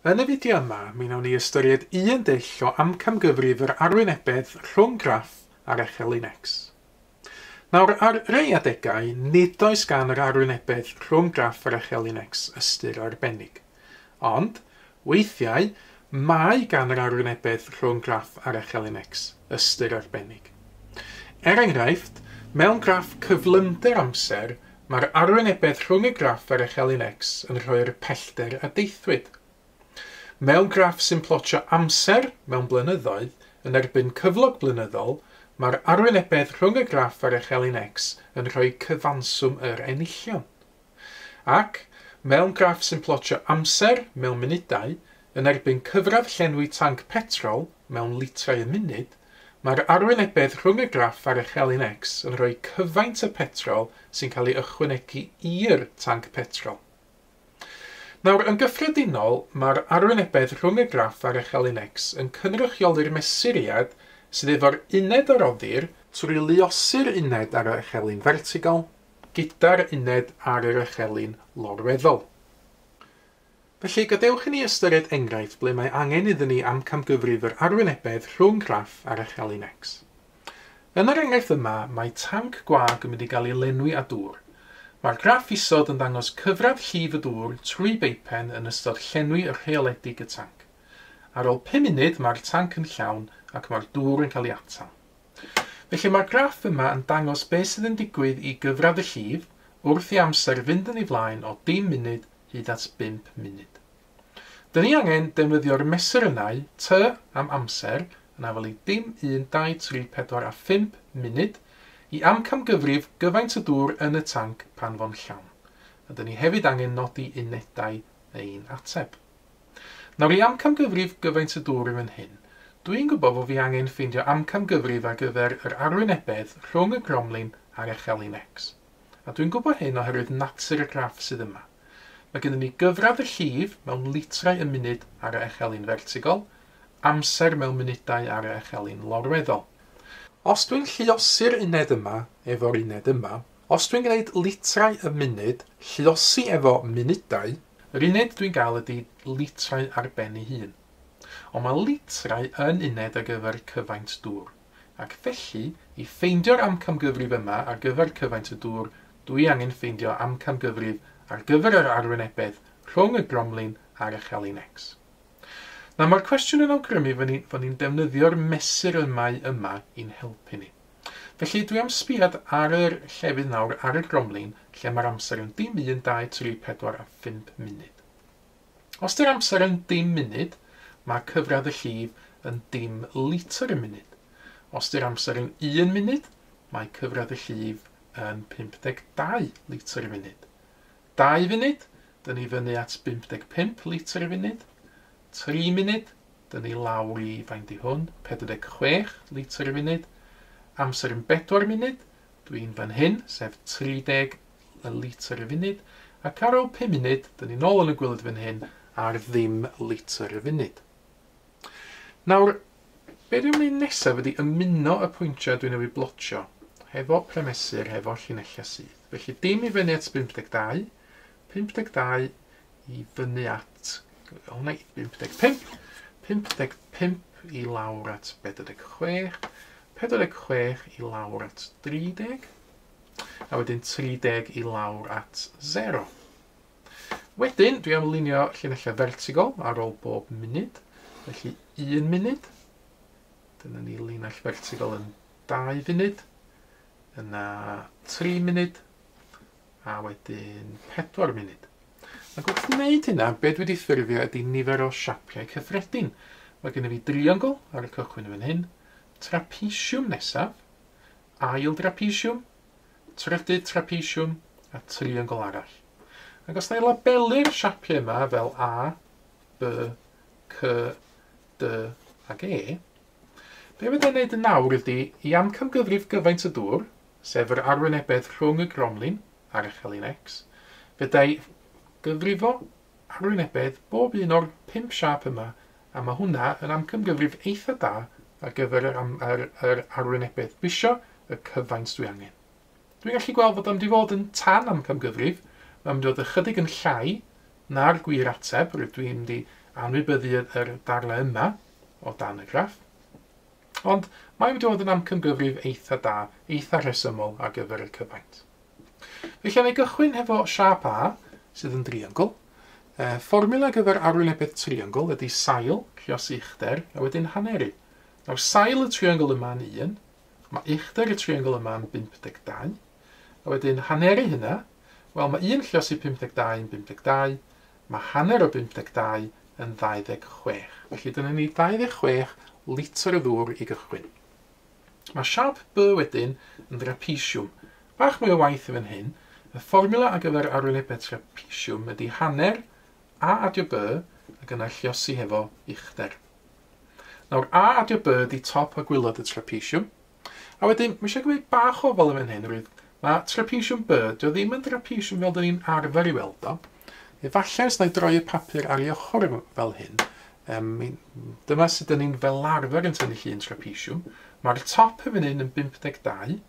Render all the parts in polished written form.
Yn y fideo yma, mi wnawn ni ystyried un dull o amcangyfrif yr arwynebedd rhwng graff a'r echelin X. Nawr, ar rai adegau, nid oes gan yr arwynebedd rhwng graff a'r echelin X ystyr arbennig. Ond, weithiau, mae gan yr arwynebedd rhwng graff a'r echelin X ystyr arbennig. Er enghraifft, mewn graff cyflymder amser, mae'r arwynebedd rhwng y graff a'r echelin X yn rhoi'r pellter a deithwyd. Mewn graff sy'n plotio amser mewn blynyddoedd yn erbyn cyflog blynyddol, mae'r arwynebedd rhwng y graff a'r echelin X yn rhoi cyfanswm yr enillion. Ac, mewn graff sy'n plotio amser mewn munudau yn erbyn cyfradd llenwi tanc petrol mewn litrau y munud, mae'r arwynebedd rhwng y graff a'r echelin X yn rhoi cyfaint y petrol sy'n cael ei ychwanegu i'r tanc petrol. Nawr, yn gyffredinol, mae'r arwynebedd rhwng y graff a'r echelin X yn cynrychioli'r mesuriad sydd efo'r uned a roddir trwy luosi'r uned ar yr echelin fertigol gyda'r uned ar yr echelin lorweddol. Felly, gadewch i ni ystyried enghraifft ble mae angen iddyn ni amcangyfrif yr arwynebedd rhwng graff a'r echelin X. Yn yr enghraifft yma, mae tanc gwag yn mynd i gael ei lenwi â dŵr. Mae'r graff isod yn dangos cyfradd llif y dŵr trwy beipen yn ystod llenwi y rheoledig y tanc. Ar ôl 5 munud mae'r tanc yn llawn ac mae'r dŵr yn cael ei atal. Felly mae'r graff yma yn dangos beth sydd yn digwydd i gyfradd y llif wrth i amser fynd yn ei flaen o dim munud hyd at 5 munud. Dyn ni angen defnyddio'r mesurynnau T am amser yn hafal i dim 1, 2, 3, 4 a 5 munud i amcangyfrif gyfaint y dŵr yn y tanc pan fo'n llawn. A dyn ni hefyd angen nodi unedau ein ateb. Nawr i amcangyfrif gyfaint y dŵr i fan hyn, dwi'n gwybod fod fi angen ffeindio amcangyfrif ar gyfer yr arwynebedd rhwng y gromlin a'r echelin X. A dwi'n gwybod hyn oherwydd natur y graff sydd yma. Mae gennym ni gyfradd y llif mewn litrau y munud ar y echelin fertigol, amser mewn munudau ar y echelin lorweddol. Os dwi'n lluosi'r uned yma efo'r uned yma, os dwi'n gwneud litrau y munud, lluosi efo munudau, yr uned dwi'n gael ydy litrau ar ben ei hun. Ond mae litrau yn uned ar gyfer cyfaint dŵr. Ac felly, i ffeindio'r amcangyfrif yma ar gyfer cyfaint y dŵr, dwi angen ffeindio amcangyfrif ar gyfer yr arwynebedd rhwng y gromlin a'r echelin X. Nawr mae'r cwestiwn yn awgrymu fod ni'n defnyddio'r mesur yma i'n helpu ni. Felly dwi am sbiad ar yr llefydd nawr ar y gromlin lle mae'r amser yn dim 1, 2, 3, 4 a 5 munud. Os di'r amser yn dim munud, mae cyfradd y llif yn dim litr y munud. Os di'r amser yn 1 munud, mae cyfradd y llif yn 52 litr y munud. 2 funud, dyn ni fyny at 55 litr y funud. 3 munud, dyn ni lawr i faint i hwn, 46 litr y munud. Amser yn 4 munud, dwi'n fan hyn, sef 30 litr y funud. Ac ar ôl 5 munud, dyn ni nôl yn y gwylod fan hyn ar ddim litr y funud. Nawr, be dwi'n mynd nesaf ydy ymuno y pwyntiau dwi'n newydd blotio hefo premesur, hefo llinellau syth. Felly dim i fyny at 52, 52 i fyny at hwnna i 55, 55 i lawr at 46, 46 i lawr at 30, a wedyn 30 i lawr at 0. Wedyn, dwi am lunio llinellau vertigol ar ôl bob munud, felly 1 munud, dyna ni linell vertigol yn 2 funud, yna 3 munud, a wedyn 4 munud. Ac wrth wneud hynna, be dwi wedi ffurfio ydy nifer o siapiau cyffredin. Mae gennym fi driongl ar y cychwyn fan hyn, trapesiwm nesaf, ail drapesiwm, trydydd trapesiwm a triongl arall. Ac os na i labelu'r siapiau yma fel A, B, C, D ac E, be fydda i'n wneud yn nawr ydy i amcangyfrif gyfaint y dŵr, sef yr arwynebedd rhwng y gromlin a'r echelin X, fydda i gyfrifo arwynebedd bob un o'r 5 siâp yma, a mae hwnna yn amcangyfrif eitha da ar gyfer yr arwynebedd. Dwi isio y cyfaint dwi angen. Dwi'n gallu gweld fod o'n mynd i fod yn tan amcangyfrif, mae'n mynd i fod ychydig yn llai na'r gwir ateb, rydw i'n mynd i anwybyddu yr darllen yma o dan y graff. Ond mae'n mynd i fod yn amcangyfrif eitha da, eitha rhesymol ar gyfer y cyfaint. Felly, wna i gychwyn hefo siâp A, sydd yn driongl. Fformiwla ar gyfer arwynebedd triongl ydy sail, lluosi uchder, a wedyn haneru. Nawr, sail y triongl yma yn 1, mae uchder y triongl yma yn 52, a wedyn haneru hynna, wel, mae 1 lluosi 52 yn 52, mae hanner o 52 yn 26. Felly dyna ni 26 litr o ddŵr i gychwyn. Mae siâp B wedyn yn drapesiwm. Bach mwy o waith yn fan hyn. Y fformiwla ar gyfer arwynebedd trapesiwm ydy hanner A adio B ac yna lluosi hefo uchder. Nawr, A adio B ydy top a gwaelod y trapesiwm. A wedyn, mae eisiau gwneud bach o ofal yn fan hyn, oherwydd mae trapesiwm B, dio ddim yn drapesiwm fel dyn ni'n arfer i weld o. Efallai os na i droi y papur ar ei ochr fel hyn, dyma sut dyn ni'n fel arfer yn tynnu llun trapesiwm. Mae'r top yn fan hyn yn 52,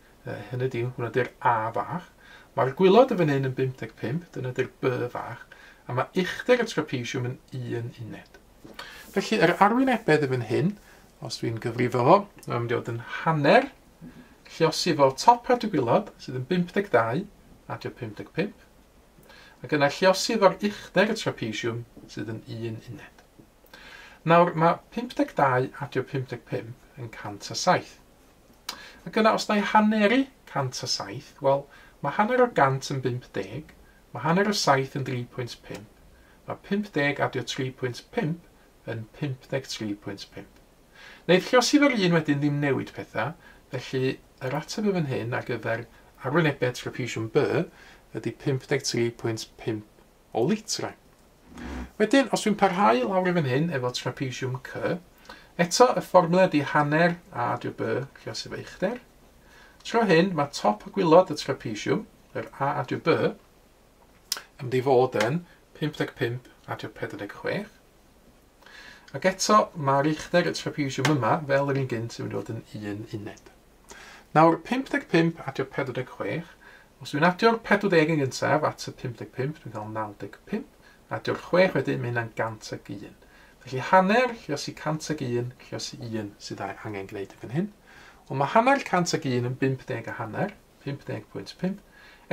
hynny ydy, hwnna ydy'r A fach. Mae'r gwaelod yn fan hyn yn 55, dyna ydy'r B fach, a mae uchder y trapesiwm yn 1 uned. Felly, yr arwynebedd yn fan hyn, os dwi'n gyfrifo fo, mae'n mynd i fod yn hanner, lluosi fo top a'r gwaelod, sydd yn 52, adio 55, ac yna lluosi efo'r uchder y trapesiwm sydd yn 1 uned. Nawr, mae 52 adio 55 yn 107. Ac yna, os na i haneru 107, wel, mae hanner o 100 yn 50, mae hanner o 7 yn 3.5, mae 50 adio 3.5 yn 53.5. Wneud lluosi efo'r un wedyn ddim newid pethau, felly yr ateb yn fan hyn ar gyfer arwynebedd trapesiwm B ydy 53.5 o litrau. Wedyn, os dwi'n parhau lawr i fan hyn efo trapesiwm C, eto y fformwla ydy hanner A adio B lluosi efo uchder. Tro hyn, mae top y gwaelod y trapesiwm, yr A adio B, yn mynd i fod yn 55 adio 46. Ac eto, mae'r uchder y trapesiwm yma, fel yr un gynt, yn mynd i fod yn 1 uned. Nawr, 55 adio 46, os dwi'n adio'r 40 yn gyntaf at y 55, dwi'n cael 95, adio'r 6 wedyn, mae hynna'n 101. Felly hanner lluosi 101 lluosi 1 sydd angen gwneud yn fan hyn. Ond mae hanner 101 yn 50 a hanner, 50.5.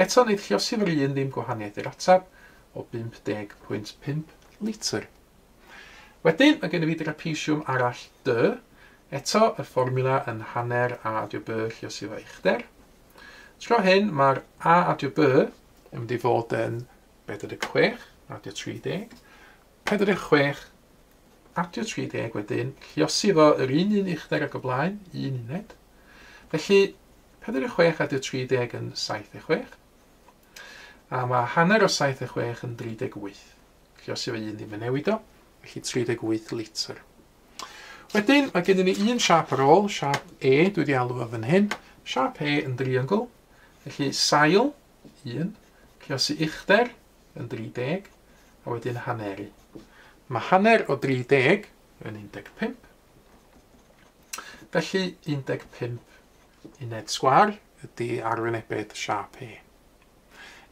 Eto, wneud lluosi efo'r 1 ddim gwahaniaeth i'r ateb o 50.5 litr. Wedyn, mae gen i fi drapesiwm arall D. Eto, y fformiwla yn hanner A adio B lluosi efo uchder. Tro hyn, mae'r A adio B yn mynd i fod yn 46 adio 30. 46 adio 30 wedyn, lluosi fo yr un uchder ac o blaen, 1 uned. Felly, 46 adio 30 yn 76. A mae hanner o 76 yn 38. Lluosi fo 1 ddim yn newid o, felly 38 litr. Wedyn, mae gennym ni un siâp ar ôl, siâp E, dwi wedi alw fo fan hyn. Siâp E yn driongl. Felly, sail, 1, lluosi uchder yn 30, a wedyn haneru. Mae hanner o 30 yn 15. Felly, 15 uned sgwâr ydy arwynebedd siâp E.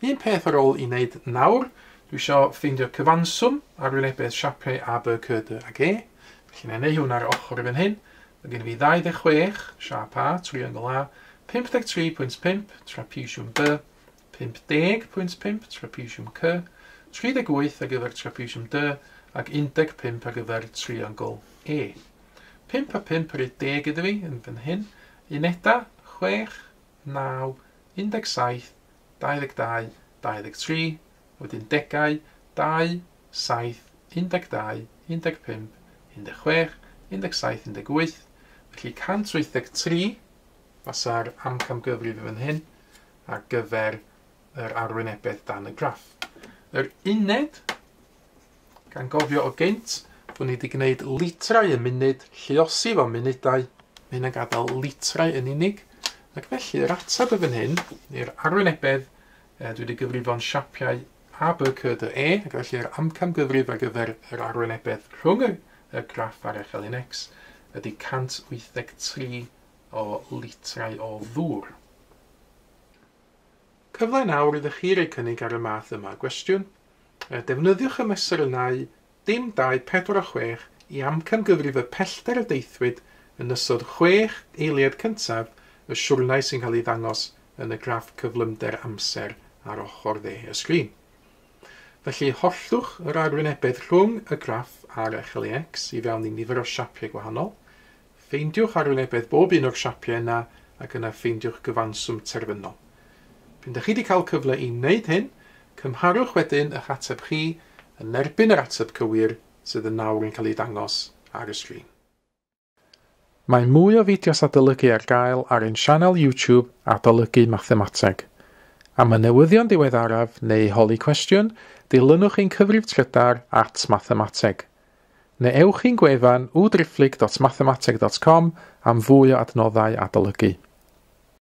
Un peth ar ôl i wneud nawr, dwi eisiau ffeindio cyfanswm arwynebedd siapiau A, B, C, D ac E. Felly, na i wneud hwn ar ochr i fan hyn. Mae gen i fi 26, siâp A, triongl A, 53.5, trapesiwm B, 50.5, trapesiwm C, 38 ar gyfer trapesiwm D, ac 15 ar gyfer triongl E. 5 a 5 yr 10 iddo fi yn fan hyn. Unedau, 6, 9, 17, 22, 23, wedyn degau, 2, 7, 12, 15, 16, 17, 18. Felly 183 fasa'r amcangyfrif fan hyn ar gyfer yr arwynebedd dan y graff. Yr uned, gan gofio o gynt, bod ni wedi gwneud litrau y munud, lluosi fo munudau, mae hynna'n gadael litrau yn unig, ac felly yr ateb y fan hyn, neu'r arwynebedd, dwi wedi gyfrifo'n siapiau A, B, C, D, E, ac felly'r amcangyfrif ar gyfer yr arwynebedd rhwng y graff a'r echelin X ydy 183 o litrau o ddŵr. Cyfle nawr iddo chi roi cynnig ar y math yma o gwestiwn. Defnyddiwch y mesurynau dim 2, 4 a 6 i amcangyfrif y pellter y deithwyd yn ystod 6 eiliad cyntaf y siwrnai sy'n cael ei ddangos yn y graff cyflymder amser ar ochr dde y sgrin. Felly holltwch yr arwynebedd rhwng y graff a'r echel i x i fewn i nifer o siapiau gwahanol. Ffeindiwch arwynebedd bob un o'r siapiau yna ac yna ffeindiwch gyfanswm terfynol. Pan ydych chi wedi cael cyfle i wneud hyn, cymharwch wedyn eich ateb chi yn erbyn yr ateb cywir sydd yn nawr yn cael ei dangos ar y sgrin. Mae mwy o fideos adolygu ar gael ar ein sianel YouTube Adolygu Mathemateg. Am y newyddion diweddaraf neu holi cwestiwn, dilynwch ein cyfrif trydar @mathemateg. Neu ewch i'n gwefan www.mathemateg.com am fwy o adnoddau adolygu.